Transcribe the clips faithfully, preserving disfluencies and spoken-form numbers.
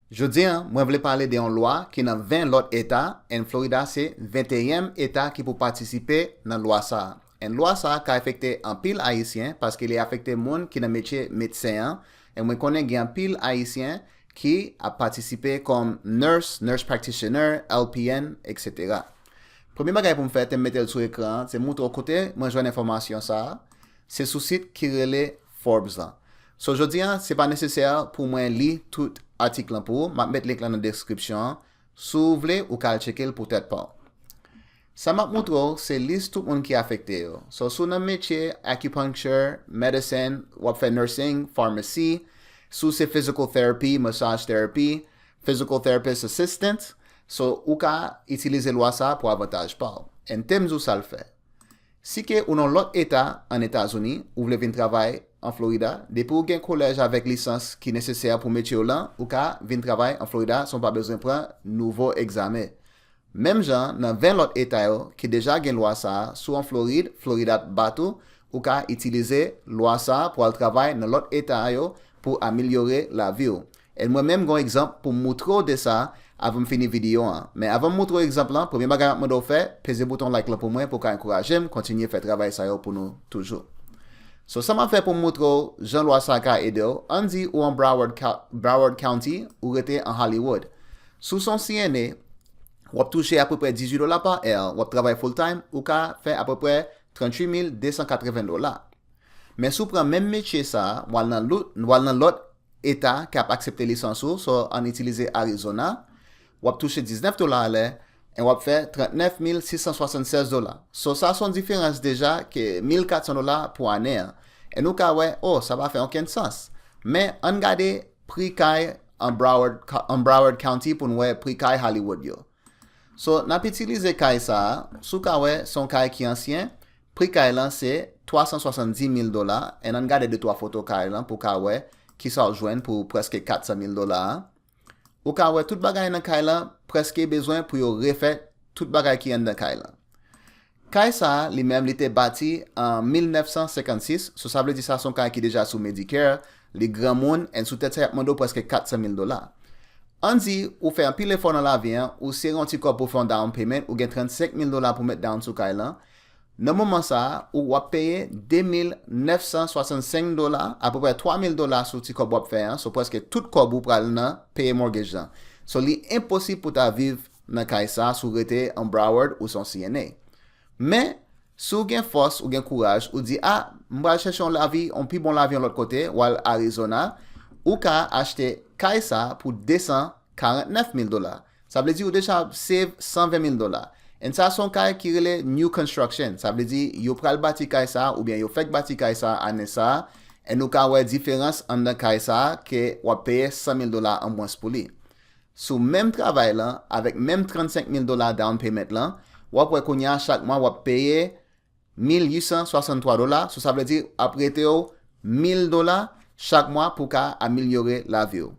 Jodi a, mwen vle pale de yon lwa ki nan ven lòt eta, and Florida se venteyenm eta ki pou patisipe nan lwa sa a. And lwa sa a ka afekte anpil Ayisyen paske li afekte moun ki nan metye medsen an, and mwen konnen gen anpil Ayisyen ki ap patisipe kòm nurse, nurse practitioner, L P N, et cetera. Premye bagay pou m fè, te m mete l sou ekran an, se moutre w kote mwen jwenn enfòmasyon sa a. Se sou sit ki rele Forbes lan. So, jodi a, se pa nesesè pou mwen li tout atik lan pou ou. M ap met link lan nan deskripsyon an. Si w vle, ou ka al tcheke l pou tèt pa w. Sa m ap moutre w, se lis tout moun ki afekte yo. So, si w nan metye acupuncture, medicine, w ap fè nursing, pharmacy, si w se physical therapy, massage therapy, physical therapist assistant, so, ou ka itilize lwa sa a pou avantaj pa w. And te m di w sa l fè. Si ke ou nan lòt eta ann Etazini, ou vle vin travay an Florida, depi w gen kolèj avèk lisans ki nesesè pou metye w lan, ou ka vin travay an Florida san w pa bezwen pran nouvo egzamen. Menm jan, nan ven lòt eta yo ki deja gen lwa sa a, si w an Florid, Florida t bat ou, ou ka itilize lwa sa a pou al travay nan lòt eta yo pou amelyore lavi w. And mwen menm gen yon egzanp pou m moutre w de sa avan m fini videyo an. Men avan m moutre w egzanp lan, premye bagay m ap mande w fè, peze bouton like lan pou mwen pou w ka ankouraje m kontinye fè travay sa yo pou nou toujou. So, sa m ap fè pou m moutre w jan lwa sa a ka ede w, ann di ou an Broward, Broward County, ou rete an Hollywood. Si w se yon C N A, w ap touche apeprè dizuit dola pa è, w ap travay full time, ou ka fè apeprè tranntuit mil desan katreven dola. Men si w pran menm metye sa a, w al nan lòt eta k ap aksepte lisans ou, so ann itilize Arizona, w ap touche diznèf dola alè, e w ap fè trannèf mil sis san swasannsèz dola. So sa se yon diferans deja ke mil katsan dola pou ane an. E nou ka wè, oh, sa pa fè okenn sans. Men ann gade pri kay an Broward, an Broward County pou n wè pri kay Hollywood yo. So, n ap itilize kay sa a, si w ka wè, se yon kay ki ansyen, pri kay lan se twa san swasanndis mil dola, e ann gade de twa foto kay lan pou w ka wè kisa w jwenn pou prèske katsan mil dola a. Ou ka wè tout bagay nan kay lan prèske bezwen pou yo refè tout bagay ki anndan kay lan. Kay sa a, li menm, li te bati an mil nèf san senkannsis, so sa vle di sa se yon kay ki deja sou Medicare, li granmoun, and sou tèt sa y ap mande w prèske katsan mil dola. Ann di, ou fè anpil efò nan lavi an, ou sere yon ti kòb pou fè yon down payment, ou gen trannsenk mil dola pou met down sou kay lan. Nan moman sa a, ou w ap peye de mil nèf san swasannsenk dola, apeprè twa mil dola sou ti kòb w ap fè an, so prèske tout kòb ou pral nan peye mortgage lan. So li enposib pou ta viv nan kay sa a si w rete an Broward ou se yon C N A. Men, si w gen fòs, ou gen kouraj, ou di, a, m pral chèche yon lavi, yon pi bon lavi yon lòt kote, w al Arizona, ou ka achte kay sa a pou de san karannèf mil dola. Sa vle di ou deja save san ven mil dola. And sa se yon kay ki rele new construction. Sa vle di yo pral bati kay sa a, oubyen yo fèk bati kay sa a ane sa a, and ou ka wè diferans anndan kay sa a ke w ap peye san mil dola anmwens pou li. Sou menm travay lan, avèk menm trannsenk mil dola down payment lan, w ap wè kounye a chak mwa w ap peye mil uit san swasanntwa dola, so sa vle di ap rete w mil dola chak mwa pou w ka amelyore lavi w.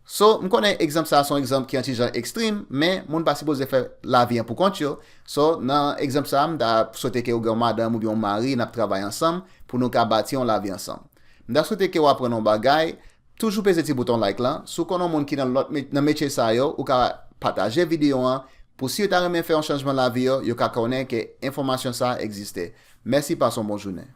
So, m konnen egzanp sa a se yon egzanp ki yon ti jan ekstrèm, men moun pa sipoze fè lavi an pou kont yo. So, nan egzanp sa a, m ta swete ke ou gen yon madanm oubyen yon mari, n ap travay ansanm pou nou ka bati yon lavi ansanm. M ta swete ke w aprann yon bagay, toujou peze ti bouton like lan. Si w konnen yon moun ki nan lòt met- nan metye sa yo, ou ka pataje videyo an. Pou si yo ta renmen fè yon chanjman lavi yo, yo ka konnen ke enfòmasyon sa a egziste. Mèsi, pase yon bon jounen.